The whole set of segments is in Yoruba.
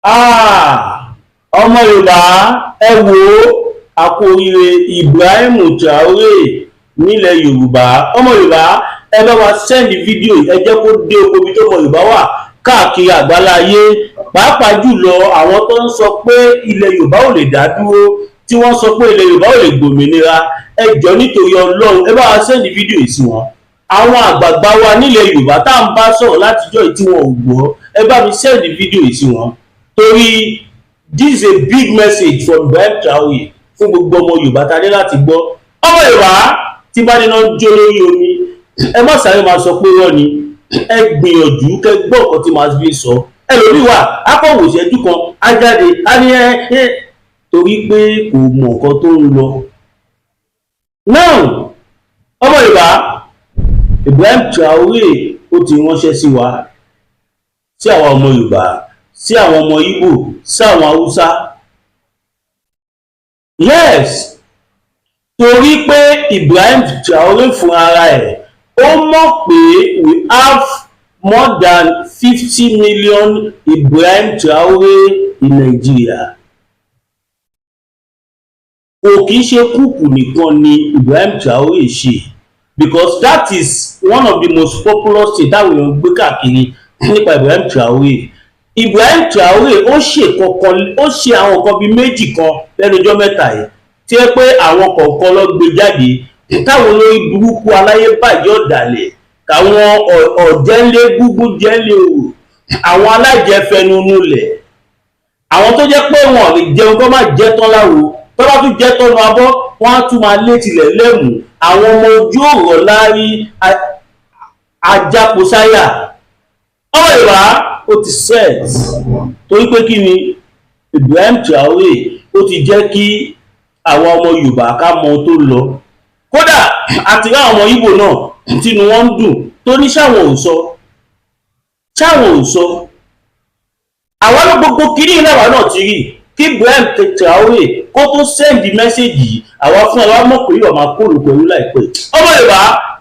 Háà! Ọmọ Yorùbá, ẹ wò ó, a kú oríire Ibrahim Traore nílẹ̀ Yorùbá. Ọmọ Yorùbá, ẹ bá wa send fídíò yìí, ẹ jẹ́ kó dé oko ibi tó ọmọ Yorùbá wà káàkiri àgbáláyé, pàápàá jùlọ àwọn tó ń sọ pé ilẹ̀ Yorùbá ò lè dá dúró, tí wọ́n sọ pé ilẹ̀ Yorùbá ò lè gbòmìnira. Ẹ jọ̀ọ́, nítorí Ọlọ́run, ẹ bá wa send fídíò yìí sí wọn. Àwọn àgbààgbà wa nílẹ̀ Yorùbá tá à ń bá sọ̀rọ̀ látijọ́ yìí tí wọn ò gbọ́, ẹ bá mi send fídíò yìí sí wọn, torí this is a big message from Ibrahim Traore fún gbogbo ọmọ Yorùbá tá a ní láti gbọ́. Ọmọ Yorùbá, tí bá níná jó lórí omi, ẹ má sáré máa sọ pé rọ́ ni. Ẹ gbìyànjú kẹ́ gbọ́ nǹkan tí màá fi sọ. Ẹlòmíì wà, akọ̀wò ìṣẹ́jú kan á jáde, á ní ẹ torí pé kò mọ nǹkan tó ń lọ. Now, ọmọ Yorùbá, Ibrahim Traore ó ti ránṣẹ́ sí wa, sí àwọn ọmọ Yorùbá, sí àwọn ọmọ Ìgbò, sí àwọn Haúsá. Yes, torí pé Ibrahim Traore fún ara ẹ̀, ó mọ̀ pé we have more than 50 million Ibrahim Traore in Nigeria. Kò kìí ṣe coup nìkan ni Ibrahim Traore ṣe, because that is one of the most popular things táwọn èèyàn gbé káàkiri nípa Ibrahim Traore. Ibrahim Traore ó ṣe kọ̀ọ̀kan, ó ṣe àwọn nǹkan bíi méjì kan lẹ́nu ọjọ́ mẹ́ta yìí tí ẹ pé àwọn kọ̀ọ̀kan lọ gbé jáde, táwọn olórí burúkú aláyébàjẹ́ ọ̀dàlẹ̀, káwọn ọ̀jẹ̀ńlé gúngún jẹ́ńlé òrò, àwọn alájẹfẹnunulẹ̀, àwọn tó jẹ́ pé wọn ò lè jẹun kó má jẹ́ tán láwo, tó bá tún jẹ́ tọ́nu abọ́, wọ́n á tún máa lé tilẹ̀ lẹ́mù, àwọn ọmọ ojú ọ̀rọ̀ lárí ajáposáyà. Ọmọ Yorùbá, ó ti set, torí pé kí ni? Ibrahim Traore ó ti jẹ́ kí àwọn ọmọ Yorùbá ká mọ ohun tó lọ. Kódà àti rí àwọn ọmọ Ìgbò náà tínú wọn ń dùn, tó ní sáwọn ò sọ, sáwọn ò sọ. Àwa ló gbogbo kiri ìlàwà náà ti rí kí Ibrahim Traore kó tó send message yìí. Àwa fún ẹ wá mọ̀ pé yóò máa kó lóko ẹrú láìpẹ́. Ọmọ Yorùbá,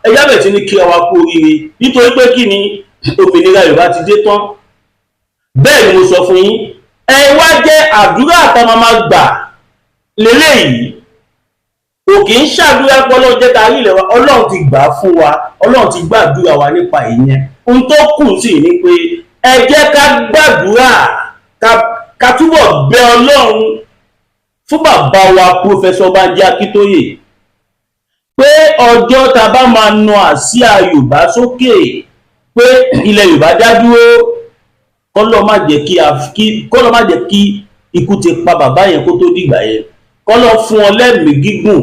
ẹjá bẹ̀ tí ní kí wa kú oríire, nítorí pé kí ni? Òmìnira Yorùbá ti dé tán. Bẹ́ẹ̀ ni mo sọ fún yín. Ẹ wá jẹ́ àdúrà tá máa gbà lélẹ́yìí. Kò kì í ṣàdúrà pé Ọlọ́run jẹ́ ká rí ilẹ̀ wa. Ọlọ́run ti gbà á fún wa, Ọlọ́run ti gbàdúrà wa nípa ìyẹn. Ohun tó kù sí ni pé ẹ jẹ́ ká gbàdúrà, ká túbọ̀ bẹ Ọlọ́run fún bàbá wa, Professor Banji Akíntóyè, pé ọjọ́ tá a bá máa na àsíá Yorùbá sókè pé ilẹ̀ Yorùbá dá dúró, kọ́lọ́ má jẹ́ kí ikú ti pa bàbá yẹn kó tó dìgbà yẹn. Kọ́lọ́ fún ọ lẹ́mìí gígùn.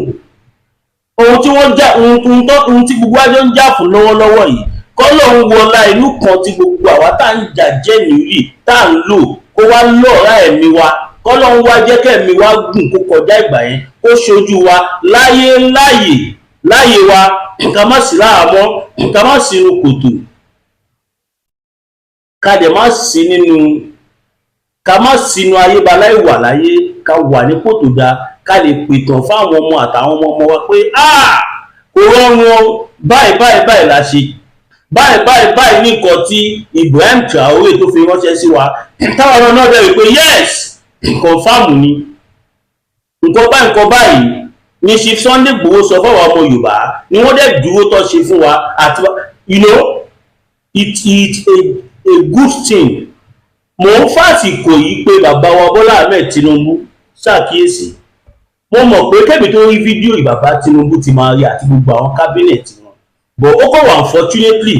Ohun tí wọ́n já, ohun tí gbogbo àjọ ń jà fún lọ́wọ́lọ́wọ́ yìí, kọ́lọ́ ń wọlá ìlú kan tí gbogbo àwa tá à ń jà jẹ́ nìyí tá à ń lò, kó wá lọ́ọ̀rá ẹ̀mí wa, kọ́lọ́ ń wá jẹ́ kẹ́mi wá gùn kó kọjá ìgbà yẹn, kó ṣojú wa láyé láyè láyé wa, ká má sí láhàámọ́, ká má sínú kòtò, ká dẹ̀ má sí nínú, ká má sínú ayébaláì wà láyé, ká wà nípò tó dáa, ká lè pìtàn fáwọn ọmọ àtàwọn ọmọ ọmọ wa pé kò rọrùn o, báyìí báyìí báyìí la ṣe, báyìí báyìí báyìí ní nǹkan tí Ibrahim Traore tó fi ránṣẹ́ sí wa, táwọn náà dẹ̀ rí pé yes, confirm ni nǹkan báyìí, nǹkan báyìí ní Chief Sunday Igboho sọ fáwọn ọmọ Yorùbá ni wọ́n dẹ̀ dúró tó ṣe fún wa. Àti it a good thing. Mò ń fàsìkò yìí pé bàbá wa Bọ́lá Ahmed Tinubu ṣàkíyèsí. Mo mọ̀ pé kébì tó rí fídíò yìí, bàbá Tinubu ti máa rí àti gbogbo àwọn cabinet wọn, but ó kọ̀ wá unfortunately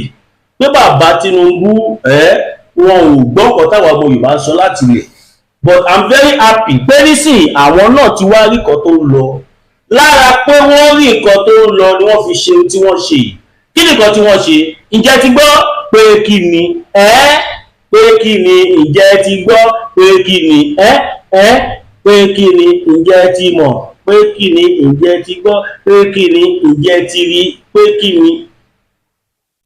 pé bàbá Tinubu ẹ wọn ò gbọ́ nǹkan táwọn ọmọ Yorùbá sọ láti lẹ̀. But I'm very happy pé nísìnyí àwọn náà ti wá rí nǹkan tó ń lọ. Lára pé wọ́n rí nǹkan tó ń lọ ni wọ́n fi ṣe ohun tí wọ́n ṣe yìí. Kí ni nǹkan tí wọ́n ṣe? Ǹjẹ́ ti gbọ́ pé kí ni ẹ́ pé kí ni? Ǹjẹ́ ti gbọ́ pé kí ni ẹ́ ẹ́ pé kí ni? Ǹjẹ́ ti mọ̀ pé kí ni? Ǹjẹ́ ti gbọ́ pé kí ni? Ǹjẹ́ ti rí pé kí ni?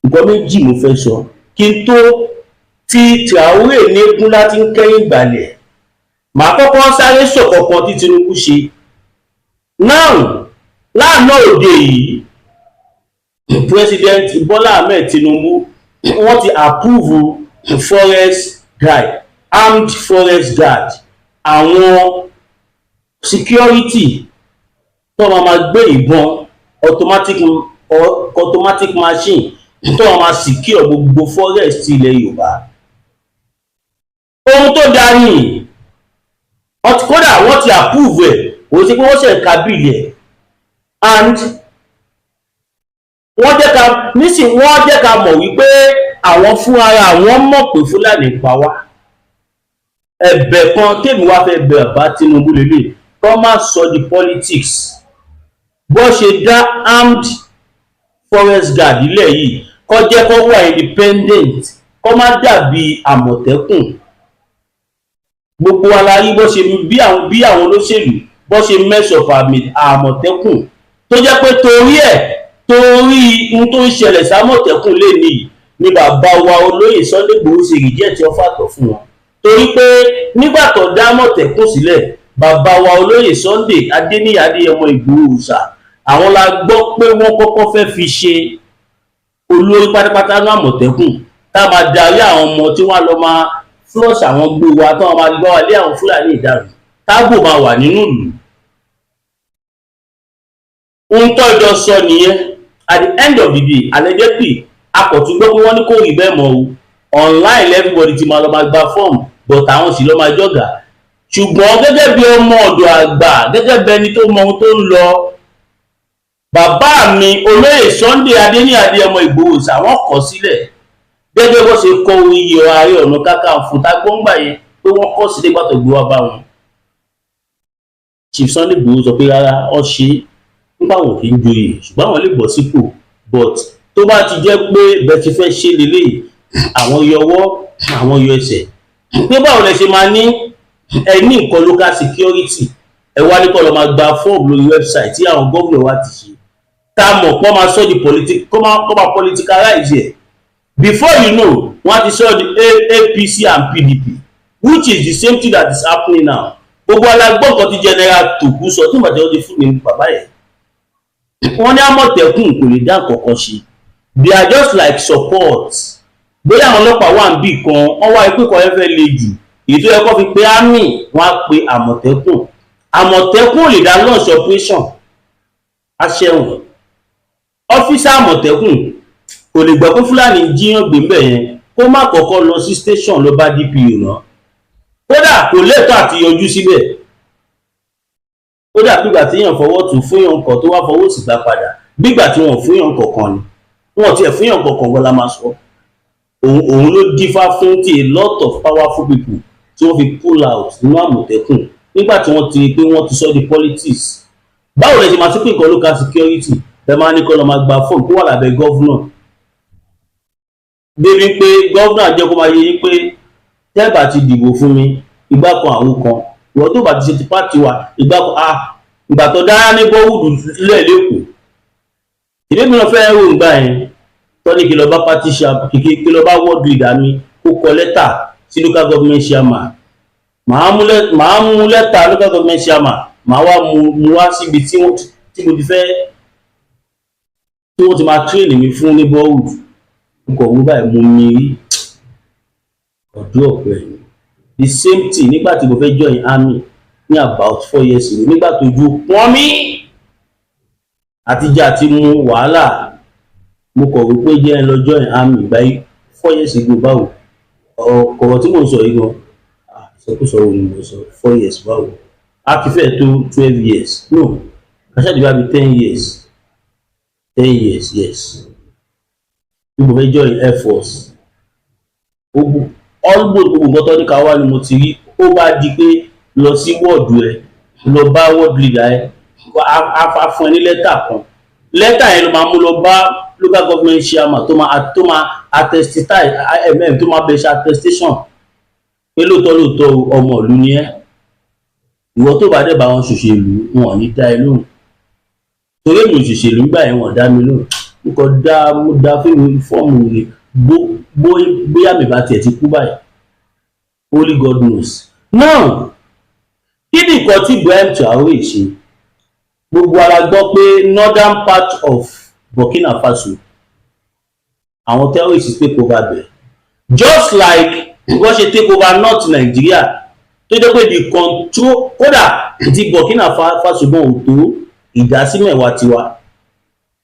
Nǹkan méjì mo fẹ́ sọ kí n tó tí Traoré nígún láti ń kẹ́yìn ìgbàlẹ̀. Màá kọ́kọ́ sáré sọ̀kọ̀kan tí Tinubu ṣe now. Láàánú òde yìí, President Bola Ahmed Tinubu, wọ́n ti approve forex guide. Armed forest guard, àwọn security tó máa gbé ìbọn automatic machine, tó máa secure gbogbo forest ilẹ̀ Yorùbá. Ohun tó dáa ni. Kódà wọ́n ti approve ẹ̀, kò sí pé wọ́n ṣe ka bill ẹ̀. And wọ́n jẹ́ ká nísìn, wọ́n jẹ́ ká mọ̀ wípé àwọn fún ara àwọn mọ̀ pé Fúlàní pa wá. Ẹ̀bẹ̀ kan tèmi wá fẹ́ bẹ̀ bàbá Tinubu lélẹ̀, kó má sọ di politics. Bó ṣe dá armed forest guard ilẹ̀ yìí, kó jẹ́ kó wà independent, kó má dàbí Àmọ̀tẹ́kùn. Gbogbo wa la rí bó ṣe bí àwọn olóṣèlú bó ṣe mess up Àmọ̀tẹ́kùn, tó jẹ́ pé torí ẹ̀, torí ohun tó ń ṣẹlẹ̀ sámọ̀tẹ́kùn lè ní ni bàbá wa olóyè Sunday Igboho ṣe reject offer tó fún wọn, torí pé nígbà tó dá Àmọ̀tẹ́kùn sílẹ̀, bàbá wa olóyè Sunday Adéníyì Adéyẹmọ Ìgbòho Òòṣà, àwọn la gbọ́ pé wọ́n kọ́kọ́ fẹ́ fi ṣe olórí pátápátá ní Àmọ̀tẹ́kùn, tá a máa darí àwọn ọmọ tí wọ́n á lọ máa flush àwọn gbé wa, tí wọ́n máa gbọ́ wa lé àwọn Fúlàní ìdàrú, táàbò máa wà nínú ìlú. Ohun tọ́jọ́ sọ nìyẹn. At the end of the day, allegedly, akọ̀tún gbọ́ pé wọ́n ní kò rí bẹ́ẹ̀ mọ́ o. Online everybody ti máa lọ máa gba form, but àwọn sì lọ́ máa jọ̀gà. Ṣùgbọ́n gẹ́gẹ́ bí ọmọ ọ̀dọ̀ àgbà, gẹ́gẹ́ bí ẹni tó mọ ohun tó ń lọ, bàbá mi olóyè Sunday Adéníyì Adéyẹmọ Ìgbòho sàwọn kọ sílẹ̀, gẹ́gẹ́ bó ṣe kọ oyè Ààrẹ Ọ̀nà Kakanfò tágbóngbà yẹn, pé wọ́n kọ sílẹ̀ gbàtọ̀ gbé wá bá wọn. Chief Sunday Igboho sọ pé rárá, ọ ṣe nípa wọn kì í joyè, ṣùgbọ́n àwọn lè bọ̀ sípò, but tó bá ti jẹ́ pé bẹ́ẹ̀ ti fẹ́ ṣe lélẹ́yìí, àwọn yọwọ́, àwọn yọ ẹsẹ̀, pé báwo lẹ ṣe máa ní ẹ ní nǹkan local security, ẹ wá ní kó lọ máa gba fọ́ọ̀mù lórí website tí àwọn gómìnà wa ti ṣe, tá a mọ̀ kó máa sọ di politic, kó máa politicalize ẹ̀. Before you know, wọ́n ti sọ di APC and PDP, which is the same thing that is happening now. Gbogbo alágbọ́n kan tí General Tòkú sọ tí màtí wọ́n ti fún mi bàbá yẹn, wọ́n ní Àmọ̀tẹ́kùn kò lè dá nǹkan kan ṣe, they are just like support. Bóyá àwọn ọlọ́pàá wà níbì kan, wọ́n wá ipò kan fẹ́ le jù, èyí tó yẹ kó fi pe army, wọ́n á pe Àmọ̀tẹ́kùn. Àmọ̀tẹ́kùn ò lè dá launch operation aṣẹ́wọ̀n. Officer Àmọ̀tẹ́kùn kò lè gbọ́ pé Fúlàní jíyàn gbé ńbẹ̀ yẹn, kó má kọ́kọ́ lọ sí station, lọ bá DPO náà. Kódà kò lẹ́tọ̀ọ́ àti yọjú síbẹ̀. Kódà bígbà tí èèyàn fọwọ́ tún fún yàn kan, tó wá fọwọ́ sí gbà padà, bígbà tí wọ́n fún yàn kọ̀ọ̀kan ni wọ́n tiẹ̀ fún yàn kọ̀ọ̀kan gan la máa sọ. Òun ló dífá fún tí a lot of powerful people tí wọ́n fi pull out nínú Àmọ̀tẹ́kùn nígbà tí wọ́n ti rí pé wọ́n ti sọ di politics. Báwo lẹ ṣe máa tún pè nǹkan local security, ẹ máa ní kó lọ máa gba fóònù kó wà lábẹ́ governor, débi pé governor jẹ́ kó máa yé yín pé tẹ́ẹ̀bà ti dìbò fún mi, ìgbà kan, àwo kan, ìwọ tó bá ti ṣe ti party wa, ìgbà kan. Ah, ìgbà tó dára ní bọ́wùdù lẹ̀ lẹ́kọ̀ọ́, ìdí mi náà fẹ́ rò ń gbà yẹn tọ́ni kí lọ bá party kí lọ bá ward leader mi, kó kọ lẹ́tà sí local government chairman. Màá mú lẹ́tà local government chairman, màá wá mú wá síbi tí wọ́n tí mo ti fẹ́ tí wọ́n ti máa train mi fún neighborhood. Mo kọ̀ wú báyìí, mo mi rí ọdún ọ̀pẹ ni. The same thing nígbà tí mo fẹ́ join army ní about 4 years ago, nígbà tó ju pọ́n mi àtijọ́ àti mu wàhálà, mo kọ̀ wípé jẹ́ ẹ lọ join army ìgbà yìí 4 years ago. Báwo ọ̀rọ̀ tí mò ń sọ yìí gan, ìsọkúsọ wo ni mo sọ? 4 years báwo? A ti fẹ́ tó 12 years. No, kàṣàdì bá bi 10 years, 10 years, yes. Bí mo fẹ́ join air force, almost gbogbo nǹkan tó ní ká wá ni mo ti rí. Ó bá di pé lọ sí wọ́ọ̀dù ẹ, lọ bá ward leader ẹ, á fún ẹ ní lẹ́tà kan. Lẹ́tà yẹn ló máa mú lọ bá local government chairman tó máa attestify, tó máa bẹ ṣe attestation pé lóòótọ́ lóòótọ́ ọmọ ìlú ni ẹ́. Ìwọ tó bá dẹ̀ bá wọn ṣòṣèlú, wọn ò ní dá ẹ lóhùn, torí èmi òṣèṣèlú gbà yẹn, wọn dá mi lóhùn. N kò dá, mo dá fíìmù fọ́ọ̀mù ni. Bóyá mi bá tiẹ̀ ti kú báyìí, only God knows. Now, kí ni nǹkan tí Ibrahim Traoré ṣe? Gbogbo ara gbọ́ pé northern part of Burkina Faso, àwọn terrorists take over there, just like Wọ́n ṣe take over North Nigeria, tó jẹ́ pé the control, kódà ti Burkina Faso gan ò tó ìdásí 10 tiwa,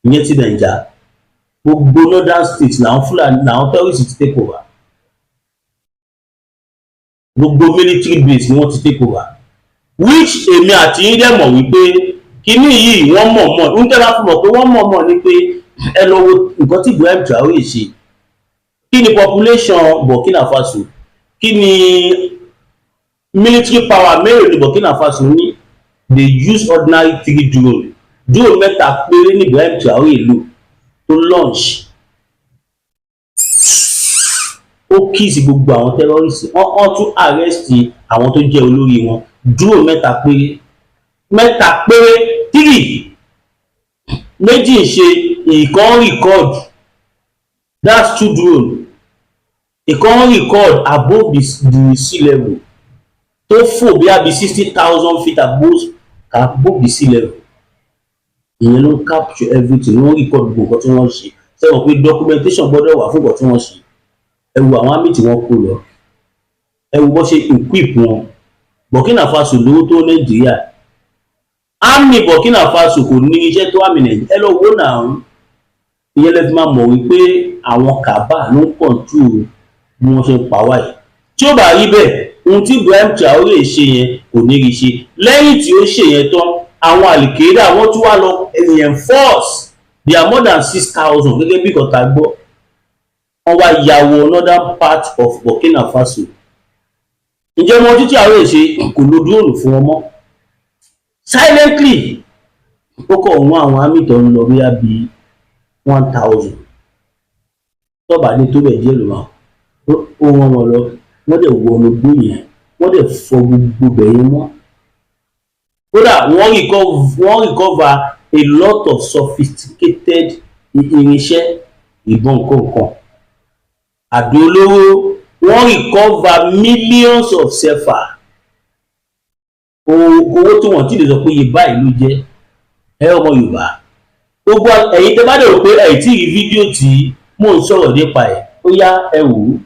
ìyẹn ti Nàìjà. Gbogbo northern states làwọn Fúlàní, làwọn terrorists ti take over. Gbogbo military base ni wọ́n ti take over, which èmi àti yín dẹ̀ mọ̀ wípé kíní yìí, wọ́n mọ̀ mọ̀ ń tẹ́ bá fún mọ̀ pé wọ́n mọ̀ mọ̀ ni pé ẹ lọ wo nǹkan tí Ibrahim Traoré ṣe. Kí ni population Burkina Faso? Kí ni military power mélòó ni Burkina Faso ní? They use ordinary three drone. Drone mẹ́ta péré ní Ibrahim Traoré lò tó launch. Ó kill gbogbo àwọn terrorists. Wọ́n tún arrest àwọn tó jẹ́ olórí wọn. Drone mẹ́ta péré, mẹ́ta péré, three. Méjì ń ṣe, ìkan record. That's two drone. Ìkan record above the sea level, tó fò bí abi 60,000 feet above the sea level. Ìyẹn ló ń capture everything, ló ń record gbogbo nǹkan tí wọ́n ṣe. Sẹ́wọ̀n pé documentation gbọ́dọ̀ wà fún nǹkan tí wọ́n ṣe? Ẹ wo àwọn army tí wọ́n kó lọ, ẹ wo bó ṣe equip wọn. Burkina Faso lówó tó Nàìjíríà. Army Burkina Faso kò ní iṣẹ́ tó army Nàìjíríà. Ẹ lọ wò náà. Ìyẹn lè fi máa mọ̀ wípé àwọn cabal ló ń control bí wọ́n ṣe ń pa wá yìí. Tí ó bá rí bẹ́ẹ̀, ohun tí Ibrahim Traoré ṣe yẹn kò ní rí ṣe. Lẹ́yìn tí ó ṣe yẹn tán, àwọn Al-Qaeda, wọ́n tún wá lọ reinforce. They are more than 6,000, gẹ́gẹ́ bí kọ̀tà gbọ́. Wọ́n wá ya wọ northern part of Burkina Faso. Ǹjẹ́ mo títí àwọn èsè kò lo drone fún wọn mọ́? Silently, ó kọ̀ wọ́n àwọn army tó ń lọ bóyá bíi 1,000, tọ́ba ní tó bẹ̀ díẹ̀ ló máa ó wọ́n wọn lọ. Wọ́n dẹ̀ wọnú igbó yẹn, wọ́n dẹ̀ fọ gbogbo bẹ̀yẹn mọ́. Kódà wọ́n recover a lot of sophisticated irinṣẹ́, ìbọn kọ̀ọ̀kan, àdó olóró. Wọ́n recover millions of CFA, owó tí wọ́n ti lè sọ pé iye báyìí ló jẹ́. Ẹ ọmọ Yorùbá, gbogbo ẹ̀yin tẹ́ bá dẹ̀ rò pé ẹ̀ tí ì rí fídíò tí mò ń sọ̀rọ̀ nípa ẹ̀, ó yá, ẹ wò ó.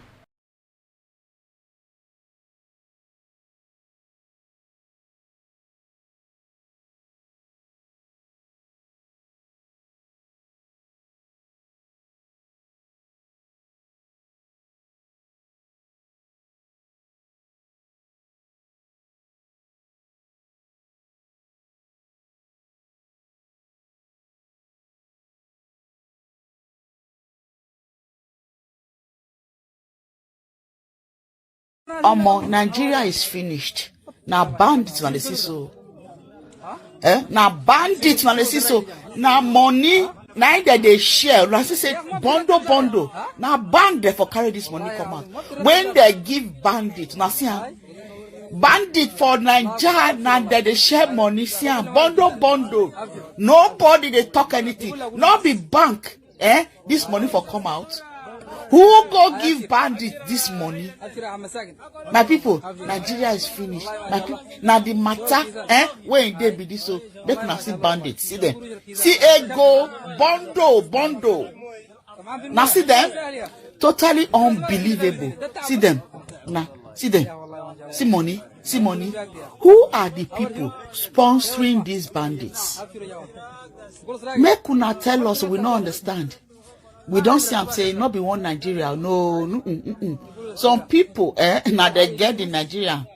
Omo, Nigeria is finished. Na bandits na dey see so. Eh? Na bandits na dey see so. Na money na im dem dey share. Una see say bundle bundle. Na bank dem for carry this money come out. When they give bandit, na see am. Bandit for Naija, na dem dey share money. See am, bundle bundle. Nobody dey talk anything. No be bank. Eh? This money for come out. Who go give bandit this money? My people, Nigeria is finished. My people, na the matter eh wey e dey be this o. Make una see bandit, see them. See ego, bundle, bundle. Na see them. Totally unbelievable. See them. Na see them. See money, see money. Who are the people sponsoring these bandits? Make una tell us, we no understand. We don see am say no be one Nigeria. No, Some people, eh, na they get the Nigeria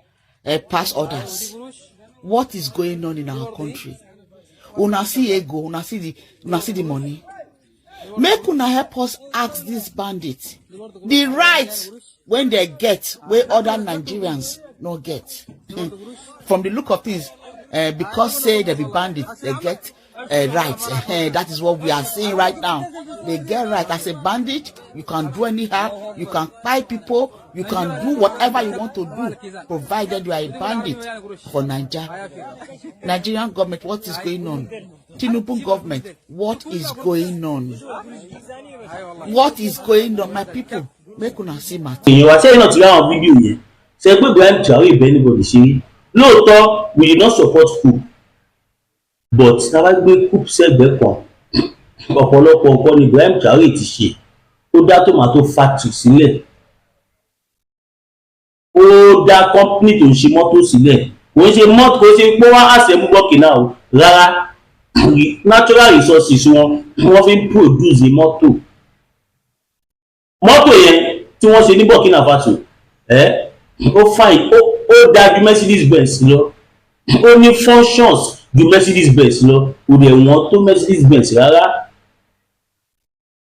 pass others. What is going on in our country? Una see ego, una see the money. Make una help us ask these bandits the right when they get wey other Nigerians no get. From the look of things, because say they be bandits, they get right. That is what we are seeing right now. They get right. As a bandit, you can do anyhow. You can buy people. You can do whatever you want to do, provided you are a bandit for Niger. Nigerian government, what is going on? Tinubu government, what is going on? What is going on, my people? Make una see matter. Èèyàn wá sẹ́yìn náà ti rí àwọn fídíò yẹn ṣe pé Ibrahim Traoré bẹ́ẹ̀ anybody ṣe rí. Lóòótọ́, we did not support coup, but tá a bá gbé coup sẹ́gbẹ̀ẹ́ kan, ọ̀pọ̀lọpọ̀ nǹkan ni Ibrahim Traoré ti ṣe. Ó dá tomato factory sílẹ̀. Ó dá company tó ń ṣe mọ́tò sílẹ̀. Kò ń ṣe mọ́tò, kò ń ṣe pé wọ́n á ṣe mú Burkina o, rárá. Natural resources wọn, wọ́n fi ń produce mọ́tò. Mọ́tò yẹn tí wọ́n ṣe ní Burkina Faso ẹ́, ó fine, ó dáa ju Mercedes Benz lọ, ó ní functions ju Mercedes Benz lọ, kò dẹ̀ wọ́n tó Mercedes Benz rárá.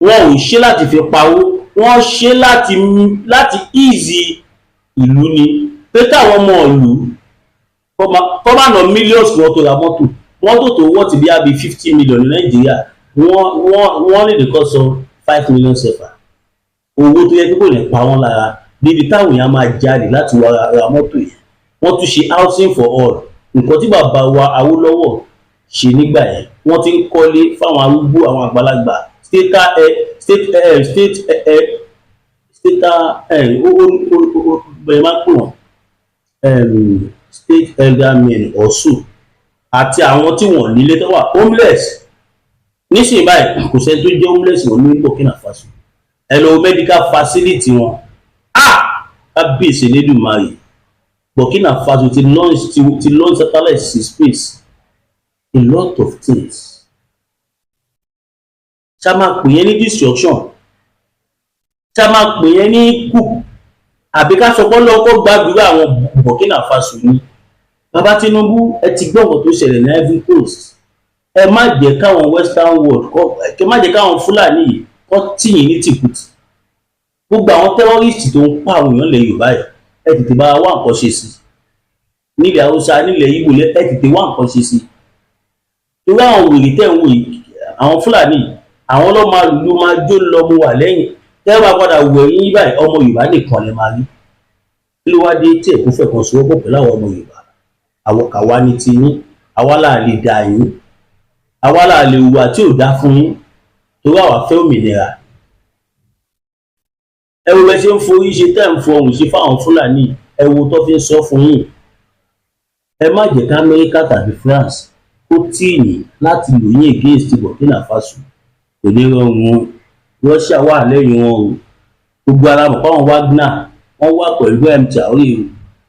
Wọn ò ṣe láti fi pawó, wọ́n ṣe láti easy ìlú ni, pé káwọn ọmọ ìlú kọ́ máa ná millions kí wọ́n tó ra mọ́tò. Mọ́tò tó wọ́ ti bí i 50 million ní Nàìjíríà, wọ́n lè nìkan sọ 5 million CFA, owó tó yẹ kí kò ní pa wọ́n lára níbi táwọn èèyàn máa jalè láti wá ra mọ́tò yẹn. Wọ́n tún ṣe housing for all, nǹkan tí bàbá wa Awólọ́wọ̀ ṣe nígbà yẹn. Wọ́n ti ń kọ́lé fáwọn arúgbó, àwọn àgbàlagbà, state state state state ó ó ó bẹ̀rẹ̀ máa ń pè wọ́n state elder men also, àti àwọn tí wọ́n nílé, tó wà homeless. Nísìnyí báyìí, kò sẹ́ni tó jẹ́ homeless wọn ní Burkina Faso. Ẹ lọ medical facility wọn, ah, kábíyèsí Elédùmarè! Burkina Faso ti launch satellite sí space, a lot of things. Ṣá máa pè yẹn ní destruction? Ṣá máa pè yẹn ní coup? Àbí ká sọ pé lọ́kọ́ gbàdúrà àwọn Burkina Faso ni? Bàbá Tinubu, ẹ ti gbọ́ nǹkan tó ṣẹlẹ̀ ní Ivory Coast. Ẹ má jẹ́ káwọn western world kọ́, ẹ má jẹ́ káwọn Fúlàní yìí kọ́ tì yín ní tìkùtì. Gbogbo àwọn terrorist tó ń pa àwọn èèyàn lẹ̀ Yorùbá yìí, ẹ tètè bá wá nǹkan ṣe sí. Nílẹ̀ Haúsá, nílẹ̀ Ìgbò, ẹ tètè wá nǹkan ṣe sí, torí àwọn wèrè tẹ̀ ń wò yìí, àwọn Fúlàní, àwọn ló máa lù máa jó lọ mu wà lẹ́yìn. Tẹ́ bá padà wẹ̀ yín báyìí, ọmọ Yorùbá nìkan lè máa rí. Kí ló wá dé tí ẹ̀kú fẹ̀ kan sowọ́pọ̀ pẹ̀lú àwọn ọmọ Yorùbá? Àwọn kàwa ní tiyín, àwa là lè dà yín, àwa là lè hùwà tí ò dá fún yín, torí àwa fẹ́ òmìnira. Ẹ wo bẹ ṣe ń forí ṣe, tẹ́ ń fọhùn ṣe fáwọn Fúlàní. Ẹ wo tó fi ń sọ fún yín. Ẹ má jẹ́ ká Amẹ́ríkà tàbí France kó tì yín láti lò yín against Burkina Faso. Kò ní rọrùn o. Russia wà lẹ́yìn wọn o. Gbogbo ara mọ̀ fáwọn Wagner, wọ́n wà pẹ̀lú M Traoré o.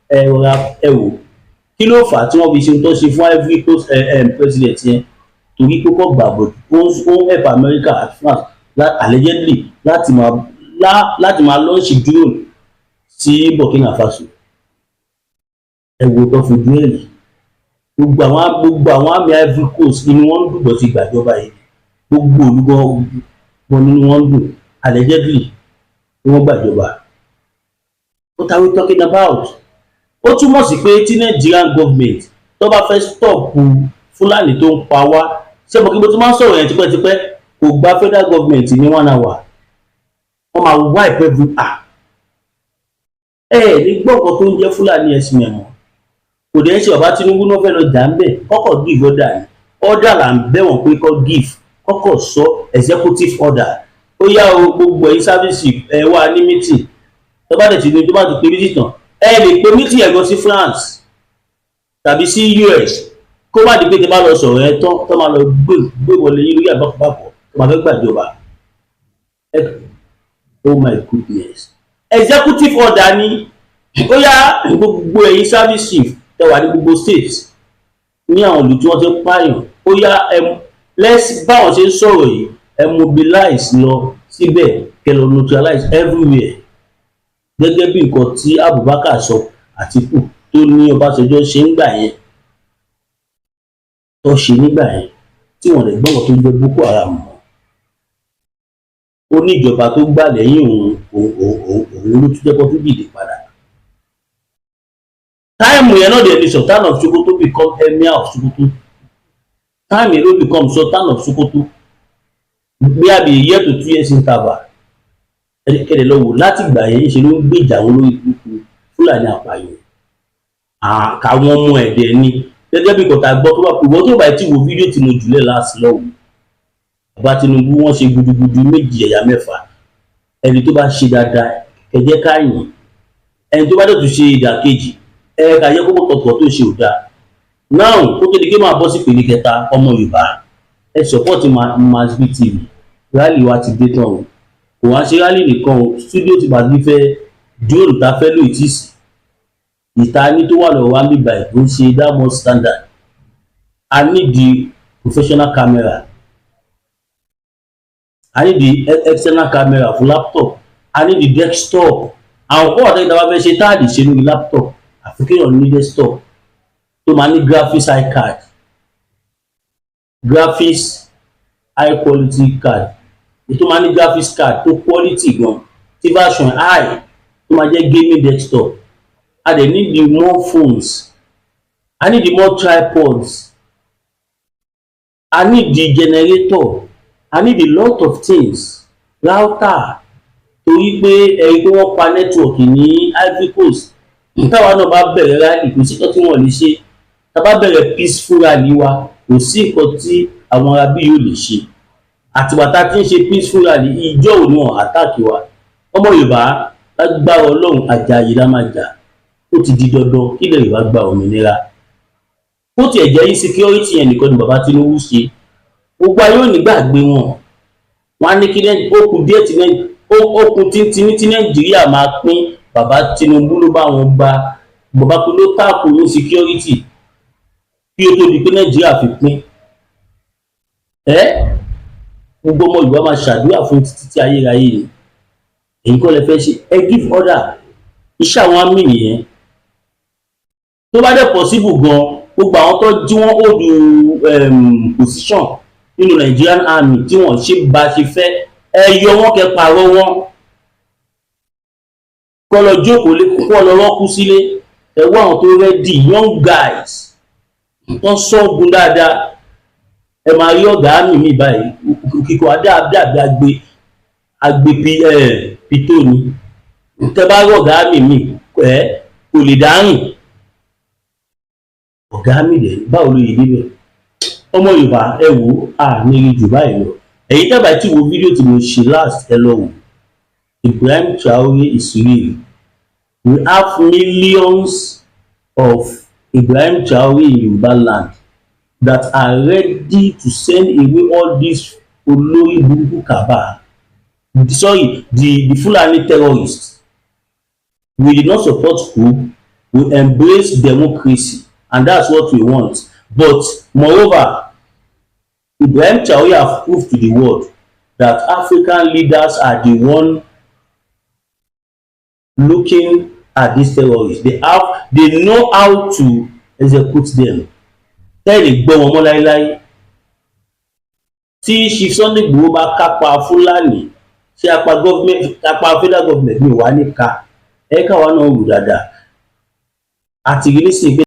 Ẹ rọra, ẹ wò kí ló fà á tí wọ́n fi ṣe tó ṣe fún Ivory Coast president yẹn, torí pé kò gbàgbọ́, ó ń help America àti France allegedly láti máa launch drone sí Burkina Faso. Ẹ wo tó fojú ẹ̀ rí. Gbogbo àwọn army Ivory Coast, inú wọn ń dùn bó ti gbàjọba yìí. Gbogbo olùgbọ́ wọn, nínú wọn ń dùn allegedly tí wọ́n gbàjọba. What are we talking about? Ó túmọ̀ sí pé tí Nigerian government tó bá fẹ́ stop Fúlàní tó ń pa wá, ṣé mo kí mo ti máa ń sọ̀rọ̀ yẹn tipẹ́tipẹ́, kò gba federal government ní one hour, wọ́n máa wipe every, ah, ẹ ní gbọ́ nǹkan tó ń jẹ́ Fúlàní ẹ̀sìn ẹ̀mọ́. Kò dẹ̀ ń ṣe bàbá Tinubu náà fẹ́ lọ jà ń bẹ̀. Kọ́kọ́ give order ni, order là ń bẹ̀ wọ́n pé kọ́ give, kọ́kọ́ sọ executive order. Ó yá o, gbogbo ẹ̀yin service, ẹ̀ wá ní meeting. Tó bá dẹ̀ ti ní, tó bá ti pe meeting tán, ẹ lè pe meeting ẹ̀ gan sí France tàbí sí US, kó má di pé tí bá lọ sọ̀rọ̀ ẹ tán, tó máa lọ gbé wọlé yín lórí àbákùbákọ̀ tó máa fẹ́ gbàjọba. Oh my goodness! Executive order ni. Ó yá, gbogbo ẹ̀yin service chief tẹ wà ní gbogbo state, ní àwọn ìlú tí wọ́n ti ń pààyàn, ó yá, ẹ let's báwọn ṣe ń sọ̀rọ̀ yìí, ẹ mobilize lọ síbẹ̀, kẹ́ lọ neutralize everywhere, gẹ́gẹ́ bí nǹkan tí Abubakar sọ, Àtìkù tó ní Ọbásanjọ́ ṣe ń gbà yẹn, tó ṣe nígbà yẹn, tí wọ́n lè gbọ́n tó jẹ́ Boko Haram mọ́. Ó ní ìjọba tó gbà lẹ́yìn òun, òun ló tún jẹ́ kó tún dìde padà. Time yẹn náà dẹ̀ ni Sultan of Sokoto become Emir of Sokoto. Time yẹn ló become Sultan of Sokoto, bí a bí year to 2 years interval. Kẹ́lẹ̀ lọ wò, láti ìgbà yẹn ṣe ló ń gbèjà àwọn olórí burúkú Fúlàní àpààyàn àkàwọn ọmọ ẹ̀dẹ̀ ni, gẹ́gẹ́ bí kọ̀tà gbọ́. Tó bá ìwọ tó bá ti wo fídíò tí mo jùlẹ̀ láti lọ́wọ́ bàbá Tinubu, wọ́n ṣe gudugudu méjì ẹ̀yà mẹ́fà. Ẹni tó bá ṣe dáadáa, kẹjẹ káyìn. Ẹni tó bá dẹ̀ tún ṣe ìdàkejì, ẹ ká yẹ kó tọ̀tọ̀ tó ṣe ò dáa now. Kó tó di pé máa bọ́ sí ìpele kẹta, ọmọ Yorùbá, ẹ support Masbi TV. Rally wa ti dé tán o. Kò wá ṣe rally nìkan o. Studio ti Masbi fẹ́ drone ta fẹ́ lò tí sí. Ìta ní tó wà lọ́wọ́ wa ń bíbà ẹ̀ kò ń ṣe that much standard. A need the professional camera, a need the external camera fún laptop, a need the desktop. Àwọn kó àtẹ́gbẹ́ tá a bá fẹ́ ṣe tá a lè ṣe lórí laptop, àfi kéèyàn ní desktop tó máa ní graphics high card, graphics high quality card, èyí tó máa ní graphics card tó quality gan, tí version high, tó máa jẹ́ gaming desktop. A dẹ̀ need the more phones, a need the more tripods, a need the generator, a need a lot of things, router, torí pé ẹ̀rí pé wọ́n pa network ní Ivory Coast. Táwa náà bá bẹ̀rẹ̀ rally, kò sí nǹkan tí wọ́n lè ṣe. Tá a bá bẹ̀rẹ̀ peaceful rally wa, kò sí nǹkan tí àwọn arábí yóò lè ṣe. Àtìgbà tá a ti ń ṣe peaceful rally, ìjọ òní wọn attack wa. Ọmọ Yorùbá, lágbára Ọlọ́run, àjàyè la máa jà. Ó ti di dandan kí ilẹ̀ Yorùbá gba òmìnira. Bó tiẹ̀ jẹ́ insecurity yẹn nìkan ni bàbá Tinubu ṣe, gbogbo ayé ò ní gbàgbé wọn. Wọn á ní kí ó kù díẹ̀ tí ó kù tíntínní tí Nàìjíríà máa pín, bàbá Tinubu ló bá wọn gba, bàbá ló tackle insecurity kí ó tó di pé Nàìjíríà fi pín. Ẹ gbogbo ọmọ Yorùbá máa ṣàdúrà fún títí tí ayérayé ni. Èyí kọ́ lẹ fẹ́ ṣe, ẹ give order. Iṣẹ́ àwọn army nìyẹn. Tó bá dẹ̀ possible gan, gbogbo àwọn tó tí wọ́n hold position nínú Nigerian Army tí wọ́n ṣe bá ṣe fẹ́, ẹ yọ wọ́n, kẹ́ pààrọ̀ wọn, kọ́ lọ jókòó lé, kọ́ lọ rọ́kú sílé. Ẹ wá àwọn tó ready, young guys tó ń sọ́gun dáadáa. Ẹ máa rí ọ̀gá army mi báyìí, kíkọ́ adé àbí agbe agbe pito ni. Tẹ bá rí ọ̀gá army mi, ẹ kò lè dárìn. Ọ̀gá army dẹ̀, báwo ló yẹ débẹ̀? Ọmọ Yorùbá, ẹ wò ó, à ní rí jù báyìí lọ. Èyí tẹ́bà tí wo fídíò tí mo ṣe last, ẹ lọ wò. Ibrahim Traore is real. We have millions of Ibrahim Traore in Yorùbá land that are ready to send away all these olórí burúkú cabal, sorry, the Fulani terrorists. We did not support coup. We embrace democracy and that's what we want. But moreover, Ibrahim Traore have proved to the world that African leaders are the one looking at these terrorists. They know how to execute them. Tẹ́lẹ̀ gbọ́ wọn mọ́ láéláé. Tí Chief Sunday Igboho bá kápá Fúlàní, ṣé apá government, apá federal government mi wà ní ká ẹ káwa náà wù dáadáa àti rí nísìnyí pé